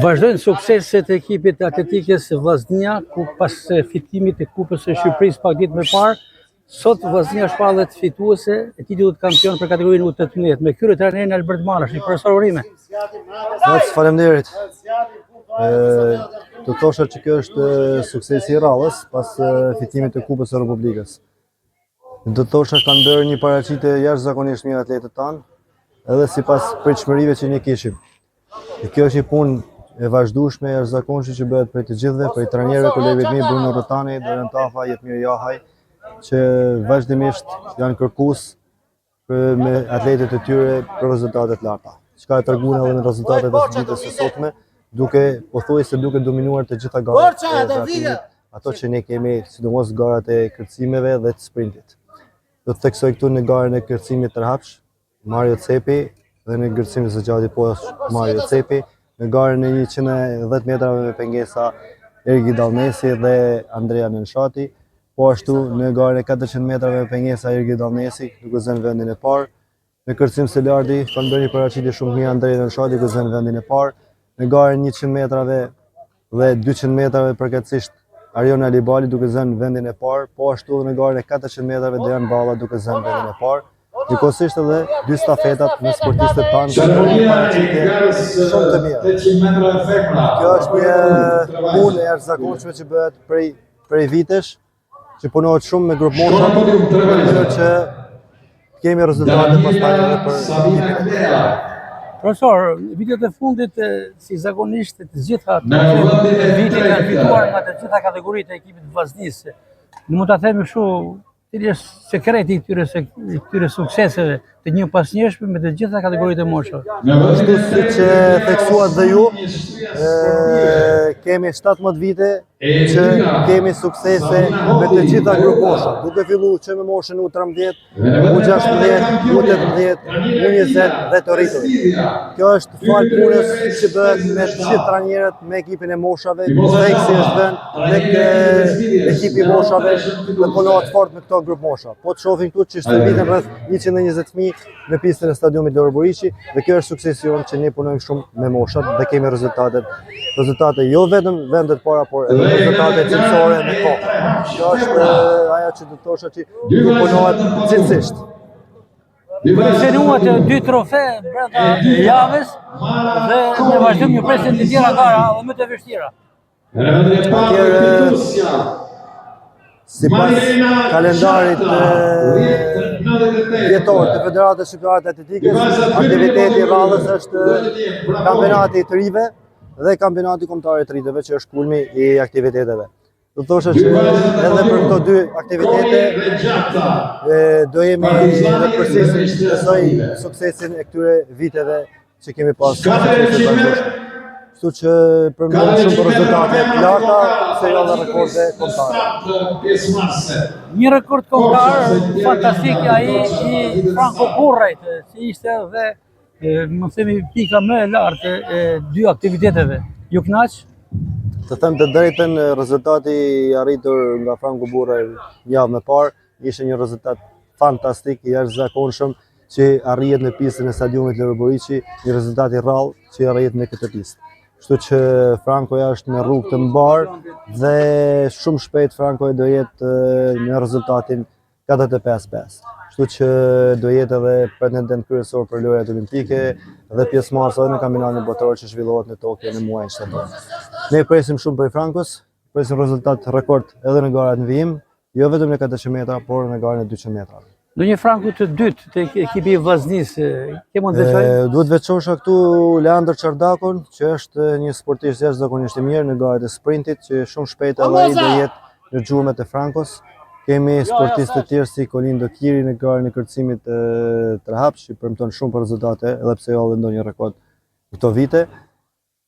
Vazhdojnë sukseset e ekipit të atletikës Vllaznia, ku pas fitimit të Kupës së Shqipërisë pak ditë më parë, sot Vllaznia shpallet fituese e titullit kampion për kategorinë U18 me krye trajnerin Albert Marashi. Profesor urime. Mos faleminderit. Ë, do të thosha që kjo është suksesi i radhës pas fitimit të Kupës së Republikës. Do të thosha kanë bërë një paraqitje jashtëzakonisht mirë atletët tanë, edhe sipas pritshmërive që ne kishim. Dhe kjo është një punë e vazhdueshme e jashtëzakonshme që bëhet prej të gjithëve, prej trajnerëve, kolegëve të mi, Bruno Rrotani, Dorian Tafa, Jetmir Jahaj, që vazhdimisht janë kërkues për me atletët e tyre për rezultate të larta. Çka e treguan edhe në rezultatet e ditës së sotme, duke pothuajse duke dominuar të gjitha garat e vrapimit, ato që ne kemi, sidomos garat e kërcimeve dhe të sprintit. Do të theksoj këtu në garën e kërcimit tërhapsh, Mario Cepi dhe në kërcim së gjati po Mario Cepi, në garën e 110 metrave me pengesa Ergi Dallnesi dhe Andrea Nënshati, po ashtu në garën e 400 metrave me pengesa Ergi Dallnesi, duke zënë vendin e parë, në kërcim së larti kanë bërë një paraqitje shumë të mirë Andrea Nënshati, duke zënë vendin e parë, në garën 100 metrave dhe 200 metrave përkatësisht Arion Alibali duke zënë vendin e parë, po ashtu edhe në garën e 400 metrave Dejan Balla duke zënë vendin e parë. Njëkohësisht edhe dy stafetat me sportistët tanë që bërë një paraqitje shumë të mirë. Kjo është një punë e jashtëzakonshme që bëhet prej prej vitesh, që punohet shumë me grupmoshat, në mënyrë që të kemi rezultate pastaj edhe për ekipin e Profesor, vitet e fundit, si zakonisht të gjitha të vitit janë fituar nga të gjitha kategoritë e ekipit të Vllaznisë. Ne mund ta themi kështu, cili është sekreti i këtyre këtyre sukseseve të njëpasnjëshme me të gjitha kategoritë e moshave. Ashtu siç e theksuat dhe ju, e, kemi 17 vite që kemi suksese me të gjitha grupmoshat, duke fillu që me moshën U13, U16, U18, U20 dhe të rriturit. Kjo është falë punës që bëhet me të gjithë trajnerët, me ekipin e moshave, theksi është vënë tek ekipi i moshave dhe punohet fort me këto grupmosha. Po të shohim këtu që stërviten rreth 120 fëmijë në pistën e stadiumit Loro Boriçi dhe kjo është suksesi jonë që ne punojmë shumë me moshat dhe kemi rezultatet. Rezultate jo vetëm vendet para, por edhe rezultate cilësore me kohë. Kjo është ajo që do të thosha që do punohet cilësisht. Koleksionuat dy trofe brenda javës dhe në vazhdim ju presin të tjera gara dhe më të vështira. Atëherë, sipas kalendarit vjetor të Federatës Shqiptare të Atletikës, aktiviteti i radhës është kampionati i të rinjve dhe kampionati kombëtar i të rinjve që është kulmi i aktiviteteve. Do të thosha që edhe për këto dy aktivitete do jemi në përsërisim besoj suksesin e këtyre viteve që kemi pas Kështu që premtojmë shumë për rezultate të larta, se jo dhe rekorde kombëtare. Një rekord kombëtar fantastik ai i Franko Burrajt, që ishte dhe më themi pika më e lartë e dy aktiviteteve. Ju kënaq? Të them të drejtën, rezultati i arritur nga Franko Burraj një javë më parë ishte një rezultat fantastik, i jashtëzakonshëm që arrihet në pistën e stadiumit Loro Boriçi, një rezultat i rrallë që arrihet në këtë pistë. Kështu që Frankoja është në rrugë të mbarë dhe shumë shpejt Frankoja do jetë në rezultatin 45-5. Kështu që do jetë edhe pretendent kryesor për lojërat olimpike dhe pjesëmarrës edhe në kampionatin botëror që zhvillohet në Tokyo në muajin shtator. Ne presim shumë prej Frankos, presim rezultat rekord edhe në garat në vijim, jo vetëm në 400 metra, por në garën e 200 metrave. Ndonjë Franko të dytë te ekipi i Vllaznisë, ke mund të veçoj? Duhet veçosha këtu Leandër Çardakun, që është një sportist jashtëzakonisht i mirë në garat e sprintit, që shumë shpejt edhe ai do jetë në gjurmët e Frankos. Kemi sportistë të tjerë si Kolindo Kiri në garën e kërcimit trehapsh, që premton shumë për rezultate, edhe pse jo edhe ndonjë rekord këto vite.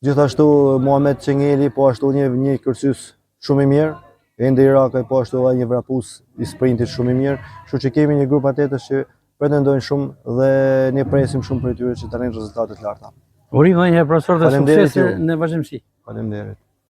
Gjithashtu Muhamet Çengeli, po ashtu një një kërcyes shumë i mirë, Endi Irakaj po ashtu edhe një vrapues i sprintit shumë i mirë, kështu që kemi një grup atletësh që pretendojnë shumë dhe ne presim shumë prej tyre që të arrijnë rezultate të larta. Urime edhe një herë profesor dhe suksese në vazhdimësi. Faleminderit.